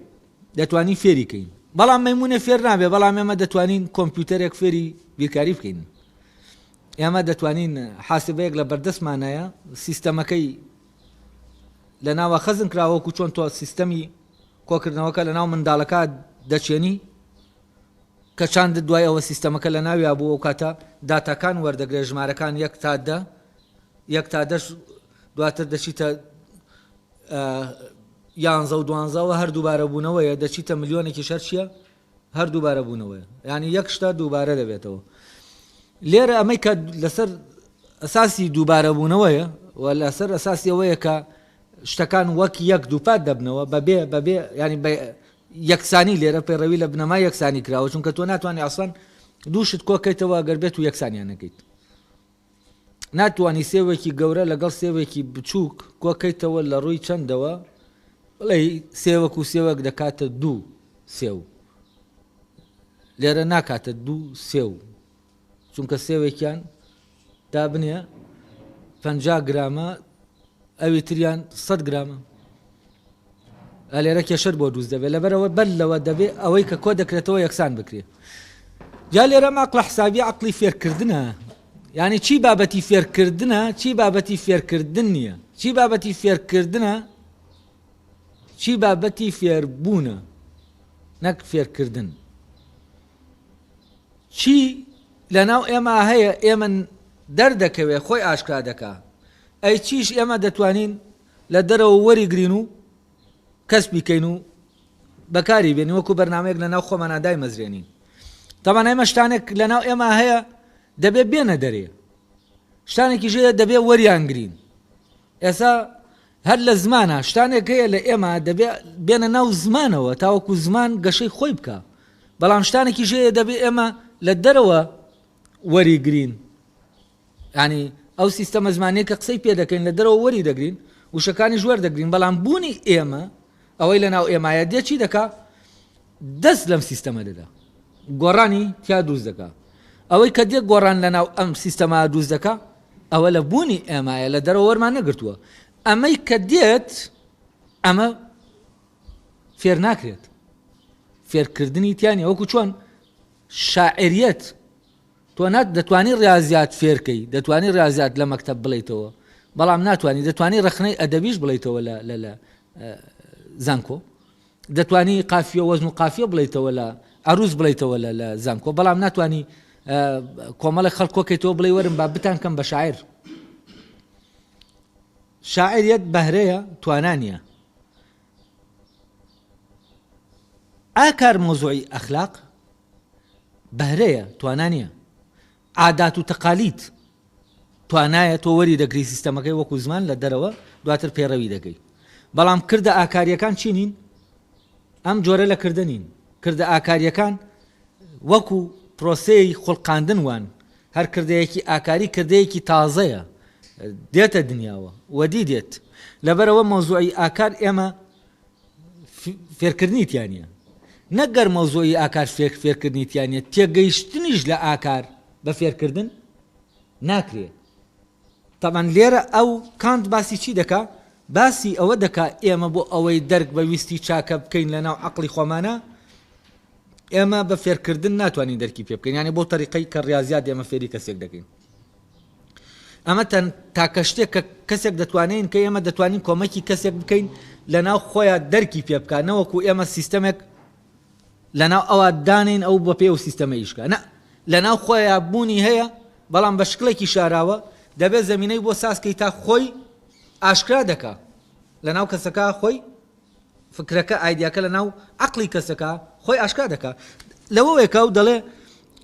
دەتوانین فێری کەین بەڵام مەمونە فێر نابێ بەڵام ئێمە دەتوانین کۆمپیوتەرێک فێری بیرکاری بکەین ئێمە دەتوانین حاسبەیەک لە بەردەستمانایە سیستەمەکەی لە ناوە خەزن کراوەکو چۆن تۆ سیستەمی کۆکردنەوەکە لە ناو منداڵەکە دەچێنی کە چاندت دوای ئەوە سیستەمەکە لە ناویا بوو ئەو کاتە داتاکان وەردەگرێت ژمارەکان یەک تا دە یەک تا دەش دواتر دەچیتە یانزە و دوانزەوە هەر دووبارە بوونەوەیە دەچیتە ملیۆنێکیش هەر چییە هەر دووبارە بوونەوەیە یعنی یەک شتە دووبارە دەبێتەوە لێرە ئەمەی کە لەسەر ئەساسی دووبارە بوونەوەیە و لەسەر ئەساسی ئەوەیە کە شتەکان وەک یەک دووپات دەبنەوە بەبێ بەبێ ینی بە. یەکسانی لێرە پەیڕەوی لە بنەمای یەکسانی کراوە چونکە تۆ ناتوانانی ئەسڵەن دوو شت کۆکەیتەوە گەر بێت و یەکسانیان نەکەیت ناتوانی سێوێکی گەورە لەگەڵ سێوێکی بچووک کۆکەیتەوە لە ڕووی چەندەوە بڵێ سێوەک و سێوەک دەکاتە دوو سێو لێرە ناکاتە دوو سێو چونکە سێوێکیان دابنێ 50 گرامە ئەوی تریان 100 گرامە ئەلێرە کێشەت بۆ دروست دەبێت لەبەرەوە بەر لەوە دەبێت ئەوەی کە کۆ دەکرێتەوە یەکسان بکرێت جا لێرە ماقلە حسابی عقلی فێرکردنە یعنی چی بابەتی فێرکردنە چی بابەتی فێرکردن نییە چی بابەتی فێرکردنە چی بابەتی فێربوونە نەک فێرکردن چی لەناو ئێمە هەیە ئێمە دەردەکەوێت خۆی ئاشکرا دەکا ئەی چیش ئێمە دەتوانین لە دەرەوە وەریگرین و کەسبی کەین و بەکاری بێنین وەکو بەرنامەیەک لەناو خۆمانا دایمەزرێنین. تەبعەن ئێمە شتانێک لەناو ئێمە هەیە دەبێ بێنە دەرێ، شتانێکیش هەیە دەبێ وەریانگرین. ئێستا هەر لە زمانە شتانێک هەیە لە ئێمە دەبێ بێنە ناو زمانەوە تاوەکو زمان گەشەی خۆی بکا، بەڵام شتانێکیش هەیە دەبێ ئێمە لە دەرەوە وەریگرین. یانی ئەو سیستەمە زمانیە کە قسەی پێ دەکەین لە دەرەوە وەری دەگرین وشەکانیش وەردەگرین بەڵام بوونی ئێمە ئەوەی لە ناو ئێمایە دێ چی دەکا دەست لەم سیستەمە دەدا گۆڕانی تیا دروست دەکا ئەوەی کە دێ گۆڕان لە ناو ئەم سیستەما دروست دەکا ئەوە لە بوونی ئێمایە لە دەرەوە وەرمان نەگرتووە ئەمەی کە دێت ئەمە فێر ناکرێت فێرکردنی تیانە وەکو چۆن شاعریەت تۆ نات دەتوانی ڕیازیات فێرکەی دەتوانی ڕیازیات لە مەکتەب بڵێیتەوە بەڵام ناتوانی دەتوانی ڕەخنەی ئەدەبیش بڵێیتەوە لە لە لە زانکۆ دەتوانی قافیە وەزن و قافیە بڵێیتەوە لە عروز بڵێیتەوە لە لە زانکۆ بەڵام ناتوانی کۆمەڵێک خەڵک کۆکەیتەوە بڵێ وەرن با بتان کەم بە شاعر شاعریەت بەهرەیە توانا نییە ئاکار مۆزوعی ئەخلاق بەهرەیە توانا نیە عادات و تەقالید توانایە تۆ وەری دەگری سیستەمەکەی وەکو زمان لە دەرەوە دواتر پەیڕەوی دەکەی بەڵام کردە ئاکاریەکان چی نین ئەم جۆرە لە کردە نین کردە ئاکاریەکان وەکو پرۆسەی خوڵقاندن وان هەر کردەیەکی ئاکاری کردەیەکی تازەیە دێتە دنیاوە وەدی دێت لەبەرەوە مەوزوعی ئاکار ئێمە فێرکردنی تیا نیە نەک گەر مەوزوعی ئاکار فێرکردنی تیا نیە تێگەیشتنیش لە ئاکار بە فێرکردن ناکرێ تەبعەن لێرە ئەو کانت باسی چی دەکا باسی ئەوە دەکا ئێمە بۆ ئەوەی دەرک بە ویستی چاکە بکەین لە ناو عەقڵی خۆمانە ئێمە بە فێرکردن ناتوانین دەرکی پێ بکەین یعنی بۆ تەریقەی کە ڕاضیات ئێمە فێری کەسێک دەکەین ئەمە تەن تاکە شتێک کە کەسێک دەتوانین کە ئێمە دەتوانین کۆمەکی کەسێک بکەین لە ناو خۆیان دەرکی پێ بکە نەوەکو ئێمە سیستەمێک لە ناو ئەوە دانین ئەو بە پێ و سیستەمە ئیشکە نە لە ناو خۆیان بوونی هەیە بەڵام بە شکڵێکی شاراوە دەبێت زمینەی بۆ سازکەی تا خۆی ئاشکرا دەکا لە ناو کەسەکە خۆی فکرەکە ئایدیاکە لە ناو عقلی کەسەکە خۆی ئاشکرا دەکا لەوەیەکە و دەڵێ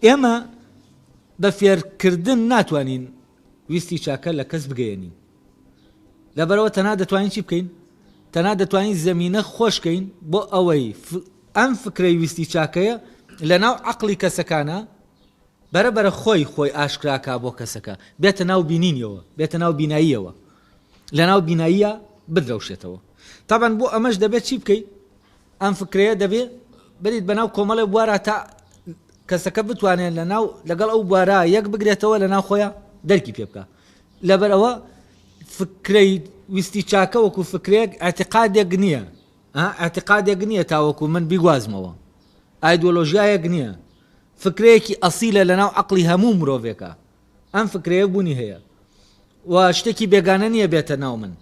ئێمە بە فێرکردن ناتوانین ویستی چاکە لە کەس بگەیەنین. لەبەرئەوە تەنها دەتوانین چی بکەین؟ تەنها دەتوانین زەمینە خۆشکەین بۆ ئەوەی ئەم فکرەی ویستی چاکەیە لەناو عەقڵی کەسەکانا بەرە بەرە خۆی خۆی ئاشکراکا بۆ کەسەکە، بێتە ناو بینینیەوە، بێتە ناو بیناییەوە، لەناو بیناییە بدرەوشێتەوە. تەبعەن بۆ ئەمەش دەبێت چی بکەی؟ ئەم فکرەیە دەبێ بەریت بەناو کۆمەڵێ بوارا تا کەسەکە بتوانێت لە ناو لەگەڵ ئەو بوارا یەک بگرێتەوە لە ناو خۆیان دەرکی پێ بکە لەبەر ئەوە فکرەی ویستی چاکە وەکو فکرێک اعتقادێک نییە اعتقادێک نییە تاوەکو من بیگوازمەوە ئایدۆلۆژیایەک نییە فکرەیەکی ئەسیلە لەناو عقلی هەموو مرۆڤێکە ئەم فکرەیە بوونی هەیە و شتێکی بێگانە نییە بێتە ناو من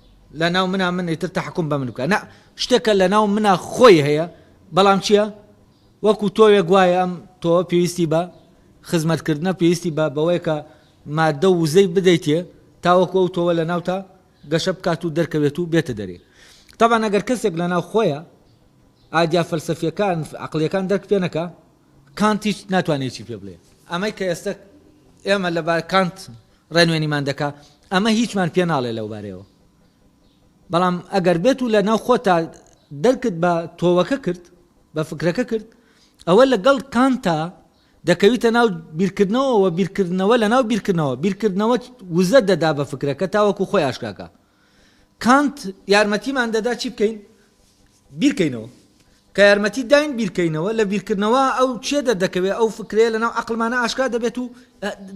لە ناو منا من ئیتر تەحەکوم بە من بکە نا شتێکە لە ناو منا خۆی هەیە بەڵام چییە وەکو تۆوێک وایە ئەم تۆ پێویستی بە خزمەتکردنە پێویستی بە بەوەیە کە مادە و وزەی بدەیتێ تاوەکو ئەو تۆوە لە ناوتا گەشە بکات و دەرکەوێت و بێتە دەرێ تەبعەن ئەگەر کەسێک لە ناو خۆیە ئادیا فەلسەفیەکان عقلیەکان دەرک پێ نەکا کانت هیچ ناتوانێت هیچی پێ بڵێ ئەمەی کە ئێستا ئێمە لە کانت ڕێنوێنیمان دەکا ئەمە هیچمان پێ ناڵێ لەو بارەیەوە بەڵام ئەگەر بێت و لە ناو خۆتا دەرکت بە تۆوەکە کرد. بە فکرەکە کرد، ئەوە لەگەڵ کانتا دەکەویتە ناو بیرکردنەوەوە، بیرکردنەوە لەناو بیرکردنەوە، بیرکردنەوە وزە دەدا بە فکرەکە تاوەکو خۆی ئاشکراکا. کانت یارمەتیمان دەدا چی بکەین؟ بیرکەینەوە. کە یارمەتی داین بیرکەینەوە، لە بیرکردنەوە ئەو چیە دەردەکەوێت، ئەو فکرەیە لەناو عەقڵمانا ئاشکرا دەبێت و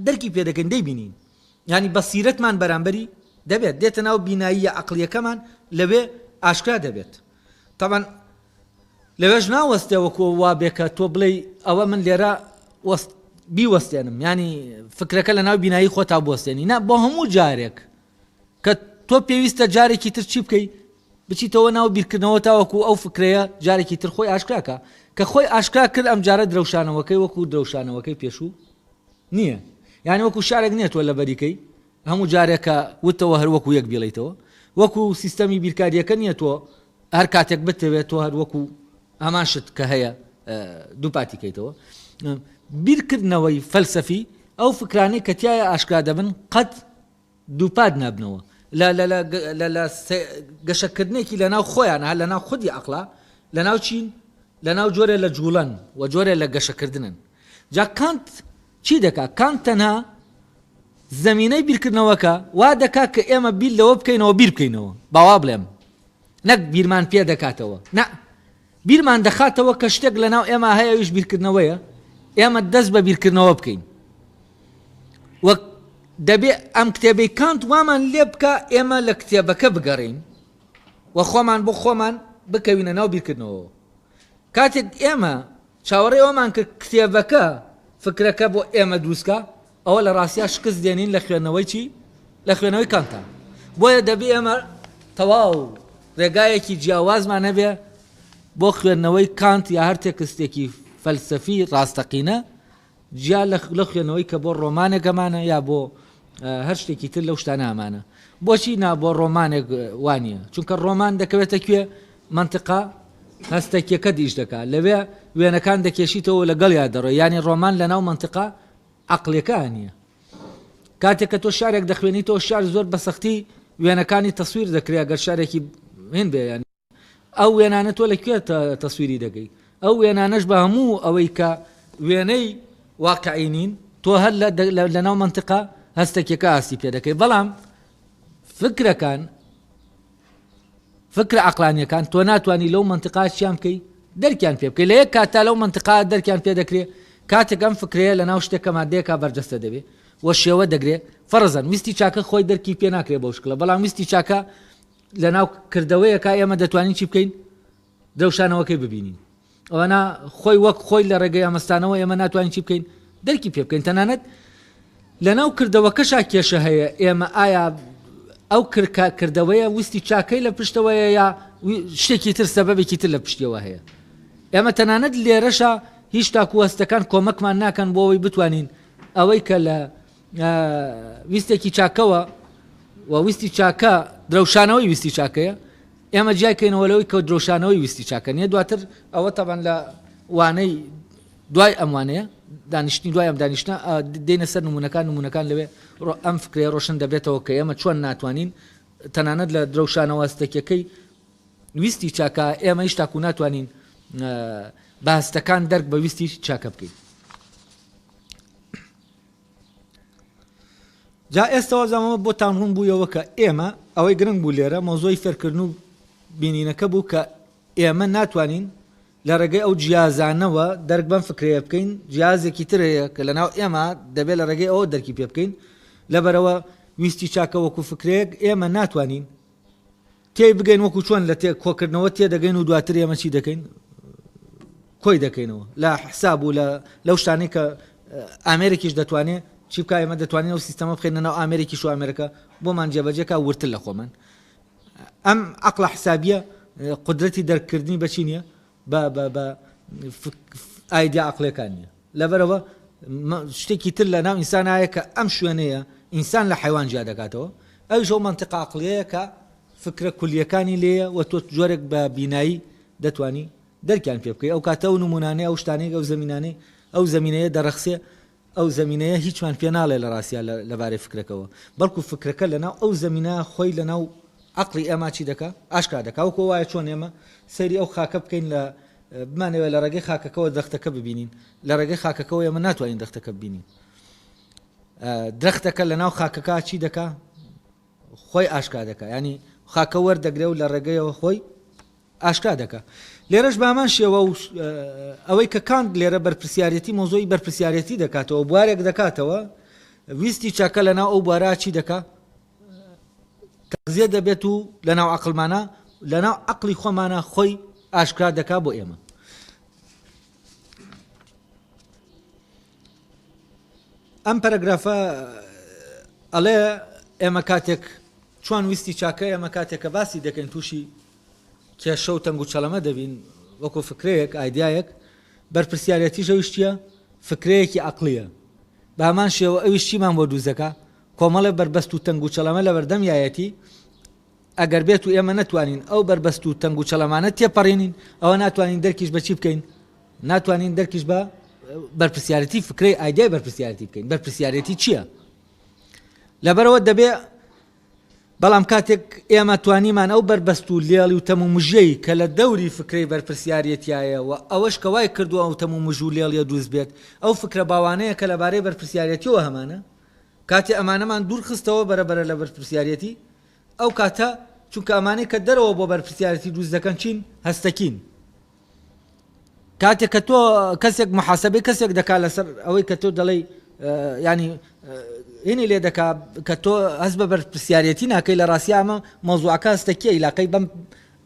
دەرکی پێ دەکەین، دەیبینین. یانی بەسیرەتمان بەرامبەری دەبێت، دێتە ناو بیناییە عەقڵییەکەمان، لەوێ ئاشکرا دەبێت. تەبعەن لەوێش ناوەستێ وەکو وا بێ کە تۆ بڵێی ئەوە من لێرە وەست بیوەستێنم، یانی فکرەکە لەناو بینایی خۆتا بوەستێنی. نا، بۆ هەموو جارێک کە تۆ پێویستە جارێکی تر چی بکەی؟ بچیتەوە ناو بیرکردنەوە تاوەکو ئەو فکرەیە جارێکی تر خۆی ئاشکرا کا. کە خۆی ئاشکرا کرد ئەمجارە درەوشانەوەکەی وەکو درەوشانەوەکەی پێشوو نییە. یانی وەکو شعرێک نییە تۆ لەبەری کەی هەموو جارێک کە وتەوە هەر وەکو یەک بیڵێیتەوە. وەکو سیستەمی بیرکارییەکە نییە تۆ هەر کاتێک بتەوێت تۆ هەر وەکو هەمان شت کە هەیە دووپاتی کەیتەوە. بیرکردنەوەی فەلسەفی ئەو فکرانەی کە تیایا ئاشکرا دەبن قەت دووپات نابنەوە لە لە لە لە لە گەشەکردنێکی لە ناو خۆیانە لە ناو خودی عەقڵا لە ناو چین لە ناو جۆرێ لە جووڵەن و جۆرێ لە گەشەکردنن. جا کانت چی دەکا؟ کانت تەنها زەمینەی بیرکردنەوەکە وا دەکا کە ئێمە بیر لەوە بکەینەوە بیر بکەینەوە با وا بڵێم نەک بیرمان پێ دەکاتەوە نا بیرمان دەخاتەوە کە شتێک لە ناو ئێمە هەیە ئەویش بیرکردنەوەیە ئێمە دەست بە بیرکردنەوە بکەین وەک دەبێ ئەم کتێبەی کانت وامان لێ بکە ئێمە لە کتێبەکە بگەڕین و خۆمان بۆ خۆمان بکەوینە ناو بیرکردنەوەوە کاتێک ئێمە چاوەڕێی ئەوەمان کرد کتێبەکە فکرەکە بۆ ئێمە دروستکا، ئەوە لە ڕاستیا شکست دێنین لە خوێندنەوەی چی؟ لە خوێندنەوەی کانتا. بۆیە دەبێ ئێمە تەواو ڕێگایەکی جیاوازمان هەبێ بۆ خوێندنەوەی کانت یا هەر تێکستێکی فەلسەفی ڕاستەقینە جیا لە خوێندنەوەی کە بۆ ڕۆمانێک هەمانە یا بۆ هەر شتێکی تر لەو شتانە هەمانە. بۆچی نا بۆ ڕۆمانێک وانییە؟ چونکە ڕۆمان دەکەوێتە کوێ؟ مەنتقە هەستەکیەکەت ئیش دەکا لەوێ وێنەکان دەکێشیتەوە و لەگەڵیا دەڕۆی یانی ڕۆمان لەناو مەنتقە عەقڵیەکە نییە کاتێک کە تۆ شعرێک دەخوێنیتەوە شعر زۆر بە سەختی وێنەکانی تەسویر دەکرێت ئەگەر شعرێکی هین بێ یانی ئەو وێنانە تۆ لە کوێ تەسویری دەکەی ئەو وێنانەش بە هەموو ئەوەی کە وێنەی واقعی نین تۆ هەر لەناو مەنتقە هەستەکیەکە ئاستی پێ دەکەی بەڵام فکرەکان فکرە عەقڵانیەکان تۆ ناتوانی لەو مەنتقا چیان بکەی دەرکیان پێ بکەی لە یەک کاتا لەو مەنتقا دەرکیان پێ دەکرێ کاتێک ئەم فکرەیە لە ناو شتێک کە مادەیەکا بەرجەستە دەبێ و شێوە دەگرێ فەرزەن ویستی چاکە خۆی دەرکی پێ ناکرێ بەو شکلە بەڵام ویستی چاکە لە ناو کردەوەیەکا ئێمە دەتوانین چی بکەین درەوشانەوەکەی ببینین ئەوەنا خۆی وەک خۆی لە ڕێگەی ئەمەستانەوە ئێمە ناتوانین چی بکەین دەرکی پێ بکەین تەنانەت لەناو کردەوەکەشا کێشە هەیە ئێمە ئایا ئەو کرکە کردەوەیە ویستی چاکەی لە پشتەوەیە یا شتێکی تر سەبەبێکی تر لە پشتیەوە هەیە ئێمە تەنانەت لێرەشا هیچ تاکو هەستەکان کۆمەکمان ناکەن بۆ ئەوەی بتوانین ئەوەی کە لە ویستێکی چاکەوە و ویستی چاکە درەوشانەوەی ویستی چاکەیە ئێمە جیای کەینەوە لەوەی کە درەوشانەوەی ویستی چاکە نییە دواتر ئەوە تەبعەن لە وانەی دوای ئەم وانەیە دانیشتنی دوای ئەم دانیشتە دێنە سەر نمونەکان نمونەکان لەوێ ئەم فکرەیە ڕۆشن دەبێتەوە کە ئێمە چۆن ناتوانین تەنانەت لە درەوشانەوە هەستەکیەکەی ویستی چاکە ئێمە هیچ تاکو ناتوانین بە هەستەکان دەرک بە ویستی چاکە بکەین. جا ئێستا وابزانم ئەمە بۆتان ڕوون بوویەوە کە ئێمە ئەوەی گرنگ بوو لێرە مەوزوعی فێرکردن و بینینەکە بوو کە ئێمە ناتوانین لە ڕێگەی ئەو جیازانەوە دەرک بەم فکرەیە بکەین جیازێکی تر هەیە کە لەناو ئێمە دەبێت لە ڕێگەی ئەوە دەرکی پێ بکەین لەبەرەوە ویستی چاکە وەکو فکرەیەک ئێمە ناتوانین تێی بگەین وەکو چۆن لە تێ کۆکردنەوە تێدەگەین و دواتر ئێمە چی دەکەین کۆی دەکەینەوە لە حساب و لە لەو شتانەی کە ئامێرێکیش دەتوانێت چی بکە ئێمە دەتوانین ئەو سیستەمە بخەینە ناو ئامێرێکیش و ئامێرەکە بۆمان جێبەجێکا ورتر لە خۆمان ئەم عقلە حسابیە قدرەتی دەرکردنی بەچی نییە بە بە بە ئایدیا عقلەکان نییە لەبەرئەوە شتێکی تر لە ناو ئینسان هەیە کە ئەم شوێنەیە ئینسان لە حەیوان جیا دەکاتەوە، ئەویش ئەو مەنتیقە عەقڵیەیە کە فکرە کولییەکانی لێیە و تۆ جۆرێک بە بینایی دەتوانی دەرکیان پێ بکەی، ئەو کاتە ئەو نموونانەی ئەو شتانەی ئەو زەمینانەی ئەو زەمینەیە دەڕەخسێ ئەو زەمینەیە هیچمان پێ ناڵێ لە ڕاستیا لەبارەی فکرەکەوە، بەڵکو فکرەکە لە ناو ئەو زەمینە خۆی لە ناو عەقڵی ئێمە چی دەکا؟ ئاشکرا دەکا، وەکو وایە چۆن ئێمە سەیری ئەو خاکە بکەین لە. بمانەوێت لە ڕێگەی خاکەکەوە درەختەکە ببینین، لە ڕێگەی خاکەکەوە ئێمە ناتوانین درەختەکە ببینین. درەختەکە لە ناو خاکەکە چی دەکا؟ خۆی ئاشکرا دەکا، یانی خاکە وەردەگرێ و لە ڕێگەیەوە خۆی ئاشکرا دەکا. لێرەش بە هەمان شێوە و ئەوەی کە کانت لێرە بەرپرسیارێتی مەوزوعی بەرپرسیارێتی دەکاتەوە، بوارێک دەکاتەوە، ویستی چاکە لە ناو ئەو بوارە چی دەکا؟ تەغزیە دەبێت و لە ناو عەقڵمانا، لە ناو عەقڵی خۆمانا خۆی ئاشکرا دەکا بۆ ئێمە. ئەم پەرەگرافە ئەڵێ ئێمە کاتێک چۆن ویستی چاکە ئێمە کاتێک کە باسی دەکەین تووشی کێشە و تەنگ و چەڵەمە دەبین وەکو فکرەیەک ئایدیایەک بەرپرسیارەتیش ئەویش چییە فکرەیەکی عەقڵییە بە هەمان شێوە ئەویش چیمان بۆ دروست دەکا کۆمەڵێ بەربەست و تەنگ و چەڵەمە لە بەردەمیایەتی ئەگەر بێت و ئێمە نەتوانین ئەو بەربەست و تەنگ و چەڵەمانە تێپەڕینین ئەوە ناتوانین دەرکیش بە چی بکەین ناتوانین دەرکیش بە بەرپرسیارەتی فکرەی ئایدیای بەرپرسیارەتی بکەین بەرپرسیارەتی چییە لەبەرەوە دەبێ بەڵام کاتێک ئێمە توانیمان ئەو بەربەست و لێڵی و تەمومژیەی کە لە دەوری فکرەی بەرپرسیارێتیایە و ئەوەش کە وای کردووە ئەو تەمومژ و لێڵیە دروست بێت ئەو فکرە باوانەیە کە لەبارەی بەرپرسیارێتیەوە هەمانە کاتێ ئەمانەمان دوور خستەوە بەرە بەرە لە بەرپرسیارێتی ئەو کاتە چونکە ئەمانەی کە دەرەوە بۆ بەرپرسیارێتی دروست دەکەن چین هەستەکین کاتێک کە تۆ کەسێک محاسبەی کەسێک دەکات لەسەر ئەوەی کە تۆ دەڵێی ینی هینی لێ دەکا کە تۆ هەست بە بەرپرسیارەتی ناکەی لە ڕاستیا ئەمە مەوزوعەکە هەستەکیە ئیلاقەی بەم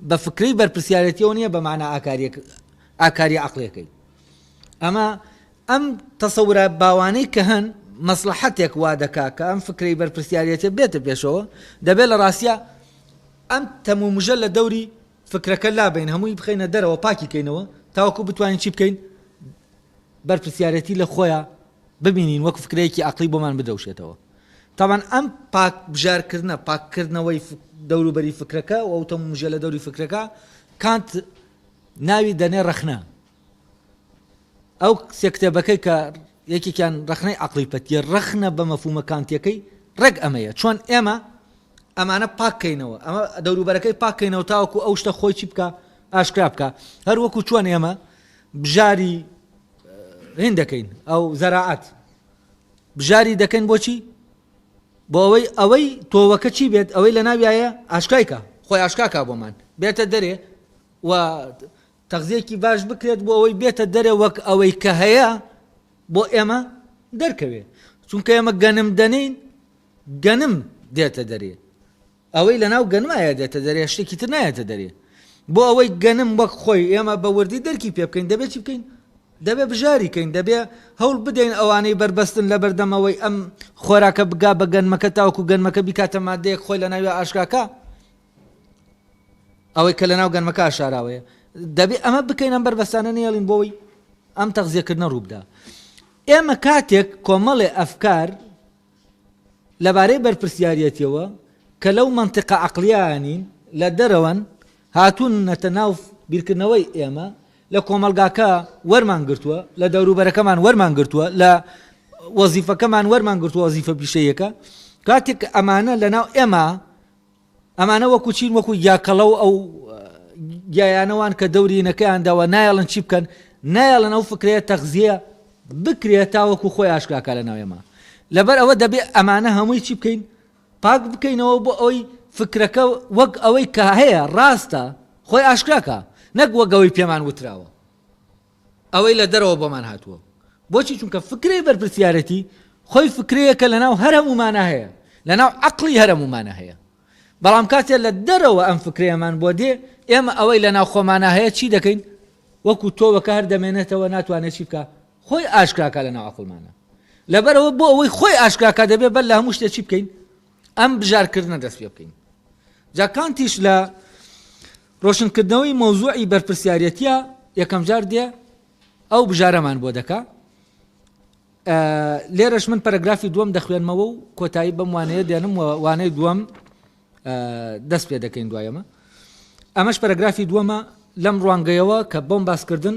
بە فکرەی بەرپرسیارەتیەوە نییە بە مانا ئاکاریەک ئاکاری عەقڵیەکەی ئەمە ئەم تەسەورە باوانەی کە هەن مەسڵەحەتێک وا دەکا کە ئەم فکرەی بەرپرسیارەتیە بێتە پێشەوە دەبێت لە ڕاستیا ئەم تەمومژە لە دەوری فکرەکە لابەین هەمووی بخەینە دەرەوە پاکی کەینەوە تاوەکو بتوانین چی بکەین بەرپرسیارێتی لە خۆیا ببینین وەک فکرەیەکی عەقڵی بۆمان بدرەوشێتەوە تاوان ئەم پاک بژارکردنە پاککردنەوەی دەوروبەری فکرەکە و ئەو تەمومژە لە دەوری فکرەکە کانت ناوی دەنێ ڕەخنە ئەو سێ کتێبەکەی کە یەکێکیان ڕەخنەی عەقڵی پەتیە ڕەخنە بە مەفهومە کانتیەکەی ڕێک ئەمەیە چۆن ئێمە ئەمانە پاک کەینەوە ئەمە دەوروبەرەکەی پاک کەینەوە تاوەکو ئەو شتە خۆی چی بکە ئاشکرا بکە هەر وەکو چۆن ئێمە بژاری هین دەکەین ئەو زەراعەت بژاری دەکەین بۆچی بۆ ئەوەی ئەوەی تۆوەکە چی بێت ئەوەی لە ناویایە ئاشکایکە خۆی ئاشکاکە بۆمان بێتە دەرێ و تەغزیەکی باش بکرێت بۆ ئەوەی بێتە دەرێ وەک ئەوەی کە هەیە بۆ ئێمە دەرکەوێ چونکە ئێمە گەنم دەنین گەنم دێتە دەرێ ئەوەی لەناو گەنمایە دێتە دەرێ شتێکی تر نایەتە دەرێ بۆ ئەوەی گەنم وەک خۆی ئێمە بە وردی دەرکی پێ بکەین دەبێت چی بکەین دەبێ بژاری کەین دەبێ هەوڵ بدەین ئەوانەی بەربەستن لە بەردەمەوەی ئەم خۆراکە بگا بە گەنمەکە تاوەکو گەنمەکە بیکاتە مادەیەک خۆی لە ناوی ئاشکاکە ئەوەی کە لەناو گەنمەکە شاراوەیە دەبێ ئەمە بکەین ئەم بەربەستانە نێڵین بۆی ئەم تەغزیەکردنە ڕووبدا ئێمە کاتێک کۆمەڵێ ئەفکار لەبارەی بەرپرسیاریەتیەوە کە لەو مەنتیقە عەقڵییانین لە دەرەوەن هاتوونەتە ناو بیرکردنەوەی ئێمە لە کۆمەڵگاکە وەرمان گرتووە لە دەوروبەرەکەمان وەرمان گرتووە لە وەزیفەکەمان وەرمان گرتووە وەزیفە پیشەیەکە کاتێک ئەمانە لەناو ئێمە ئەمانە وەکو چین وەکو گیاکەڵە و ئەو گیایانە وان کە دەوری ینەکەیان داوە نایەڵن چی بکەن نایەڵن ئەو فکرەیە تەغزیە بکرێت تاوەکو خۆی ئاشکراکە لە ناو ئێمە لەبەر ئەوە دەبێ ئەمانە هەمووی چی بکەین پاک بکەینەوە بۆ ئەوەی فکرەکە وەک ئەوەی کە هەیە ڕاستە خۆی ئاشکراکە نەک وەک ئەوەی پێمان وتراوە ئەوەی لە دەرەوە بۆمان هاتووە. بۆچی؟ چونکە فکرەی بەرپرسیارێتی خۆی فکرەیەکە لەناو هەر هەموومانا هەیە، لەناو عەقڵی هەر هەموومانا هەیە. بەڵام کاتێ لە دەرەوە ئەم فکرەیەمان بۆ دێ، ئێمە ئەوەی لەناو خۆمانا هەیە چی دەکەین؟ وەکو تۆوەکە هەر دەمێنێتەوە ناتوانێ چی بکا؟ خۆی ئاشکرا کا لەناو عەقڵمانا. لەبەرئەوە بۆ ئەوەی خۆی ئاشکرا کا دەبێ بەر لە هەموو شتێ چی بکەین؟ ئەم بژارکردنە دەست پێ بکەین. جا کانتیش لە ڕۆشنکردنەوەی مەوزوعی بەرپرسیارێتیە یەکەمجار دێ ئەو بژارەمان بۆ دەکا. لێرەش من پەرەگرافی دووەم دەخوێنمەوە و کۆتایی بەم وانەیە دێنم و وانەی دووەم دەست پێ دەکەین دوای ئەمە. ئەمەش پەرەگرافی دووەمە لەم ڕوانگەیەوە کە بۆم باسکردن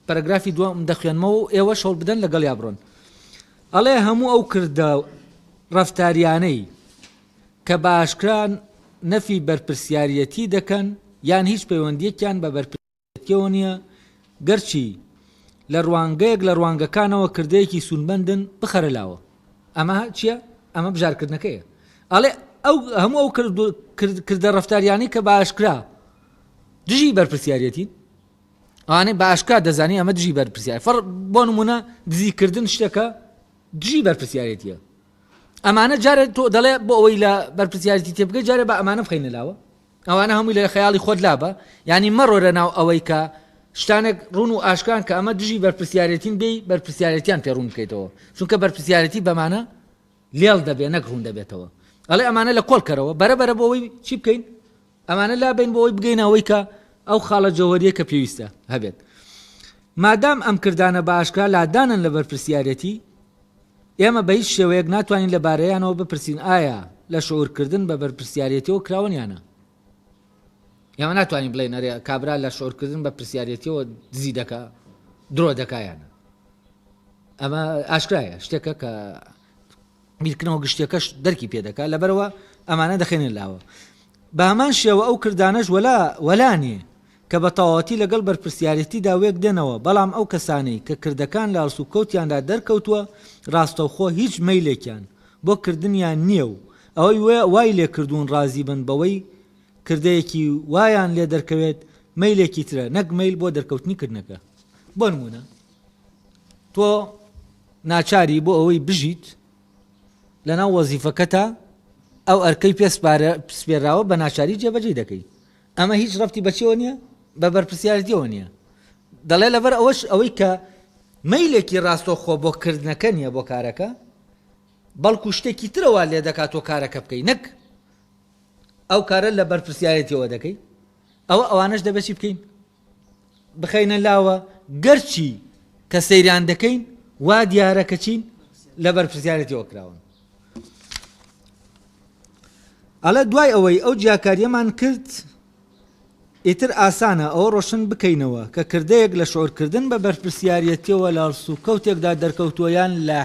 پەرەگرافی دووەم دەخوێنمەوە و ئێوەش هەوڵ بدەن لەگەڵیا بڕۆن. ئەڵێ هەموو ئەو کردە ڕەفتاریانەی کە بە ئاشکرا نەفی بەرپرسیاریەتی دەکەن یان هیچ پەیوەندیەکیان بە بەرپرسیارێتیەوە نیە. گەرچی لە ڕوانگەیەک لە ڕوانگەکانەوە کردەیەکی سوونمەندن بخەرە لاوە. ئەمە چییە؟ ئەمە بژارکردنەکەیە. ئەڵێ ئەو هەموو ئەو کردە ڕەفتاریانەی کە بە ئاشکرا دژی بەرپرسیارەتین، ئەوانەی بە ئاشکرا دەزانی ئەمە دژی بەرپرسیار فەڕ بۆ نمونە دزیکردن شتێکە دژی بەرپرسیارێتیە. ئەمانە جارێ تۆ دەڵێ بۆ ئەوەی لە بەرپرسیارێتی تێبگەی جارێ بە ئەمانە بخەینە لاوە. ئەوانە هەمووی لە خەیاڵی خۆت لابە، یانی مەڕۆرە ناو ئەوەی کە شتانێک ڕوون و ئاشکران کە ئەمە دژی بەرپرسیارێتین بێی بەرپرسیارێتیان پێ ڕوون بکەیتەوە، چونکە بەرپرسیارێتی بەمانە لێڵ دەبێ نەک ڕوون دەبێتەوە. ئەڵێ ئەمانە لە کۆڵ کەرەوە بەرە بەرە بۆ ئەوەی چی بکەین؟ ئەمانە لابەین بۆ ئەوەی بگەینە ئەوەی کە ئەو خاڵە جەوهەریە کە پێویستە هەبێت. مادام ئەم کردانە بە ئاشکرا لادانن لە بەرپرسیارێتی، ئێمە بە هیچ شێوەیەک ناتوانین لە بارەیانەوە بپرسین ئایا لە شعورکردن بە بەرپرسیارێتیەوە کراون یان نا. ئێمە ناتوانین بڵێین ئەرێ کابرا لە شعورکردن بە پرسیارێتیەوە دزی دەکا، درۆ دەکا یان نا. ئەمە ئاشکرایە، شتێکە کە بیرکردنەوە گشتیەکەش دەرکی پێ دەکا، لەبەرئەوە ئەمانە دەخەینە لاوە. بە هەمان شێوە ئەو کردانەش وەلا وەلا نێ کە بە تەواوەتی لەگەڵ بەرپرسیارێتیدا وێک دێنەوە، بەڵام ئەو کەسانەی کە کردەکان لە هەڵسوکەوتیاندا دەرکەوتووە ڕاستەوخۆ هیچ مەیلێکیان بۆ کردنیان نییە و ئەوەی وای لێ کردوون ڕازی بن بەوەی کردەیەکی وایان لێ دەرکەوێت مەیلێکی ترە نەک مەیل بۆ دەرکەوتنی کردنەکە. بۆ نموونە تۆ ناچاری بۆ ئەوەی بژیت لەناو وەزیفەکەتا ئەو ئەرکەی پێ سپێراوە بە ناچاری جێبەجێی دەکەی. ئەمە هیچ ڕەبتی بە چیەوە نییە؟ بە بەرپرسیارێتیەوە نییە. دەڵێ لەبەر ئەوەش ئەوەی کە مەیلێکی ڕاستەوخۆ بۆ کردنەکە نییە بۆ کارەکە، بەڵکو شتێکی ترە وا لێ دەکات تۆ کارەکە بکەی نەک ئەو کارە لە بەرپرسیارێتیەوە دەکەی. ئەوە ئەوانەش دەبێت چی بکەین؟ بخەینە لاوە گەرچی کە سەیریان دەکەین وا دیارە کە چین لە بەرپرسیارێتیەوە کراون. ئەڵێ دوای ئەوەی ئەو جیاکارییەمان کرد، ئیتر ئاسانە ئەوە ڕۆشن بکەینەوە کە کردەیەک لە شعورکردن بە بەرپرسیاریەتیەوە لە هەڵسوکەوتێکدا دەرکەوتووە یان لە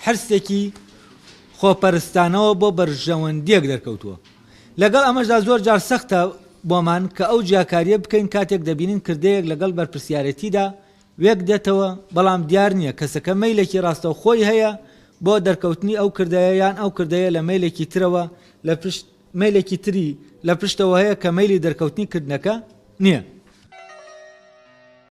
حرسێکی خۆپەرستانەوە بۆ بەرژەوەندییەک دەرکەوتووە. لەگەڵ ئەمەشدا زۆر جار سەختە بۆمان کە ئەو جیاکارییە بکەین کاتێک دەبینین کردەیەک لەگەڵ بەرپرسیارێتیدا وێک دێتەوە، بەڵام دیار نییە کەسەکە مەیلێکی ڕاستەوخۆی هەیە بۆ دەرکەوتنی ئەو کردەیە یان ئەو کردەیە لە مەیلێکی ترەوە لە پشت مەیلێکی تری لە پشتەوە هەیە کە مەیلی دەرکەوتنی کردنەکە نییە.